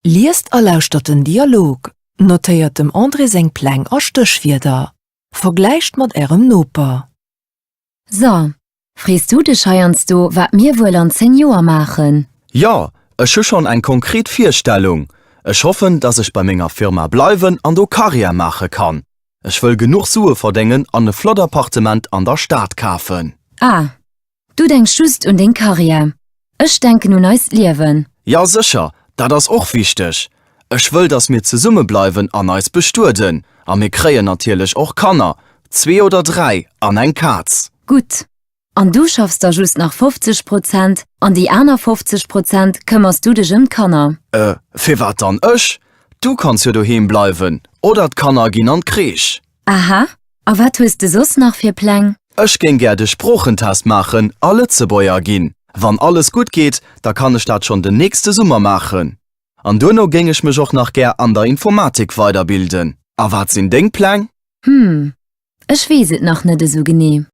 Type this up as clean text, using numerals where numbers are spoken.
Liest a lauschtert den Dialog. Notéiert dem André seng Pläng a Stéchwierder. Vergläicht mat ärem Noper. So, frees du dech heiansdo, wat mir wuel an 10 Joer maachen? Jo, ech hu schonn eng konkret Virstellung. Ech hoffen, dass ech bei menger Firma bleiwen an do Karriär maache kann. Ech wëll genuch Sue verdéngen an e flott Appartement an der Stad kafen. Ah, Du denks just un deng Karriär, ech denken un eist Liewen. Jo sécher, dat ass och wichteg. Ech wëll dass mir zesumme bleiwen an eis bestueden. A mir kréien natierlech och Kanner, zwee oder dräi, an eng Kaz. Gutt, an du schaffs da just nach 50 Prozent an déi aner 50 Prozent këmmers du dech ëm d'Kanner. Äh, firwat dann ech? Du kanns jo doheem bleiwen oder d'Kanner ginn an d'Crèche. Aha, a wat hues de soss nach fir Pläng? Ech géing gär de Sproochentest maachen a Lëtzebuerger ginn. Wann alles gutt geet, da kann ech dat schonn den nächste Summer maachen. An duerno géing ech mech och nach gär an der Informatik weiderbilden. A wat sinn deng Pläng? Hm, ech weess et nach net esou genee.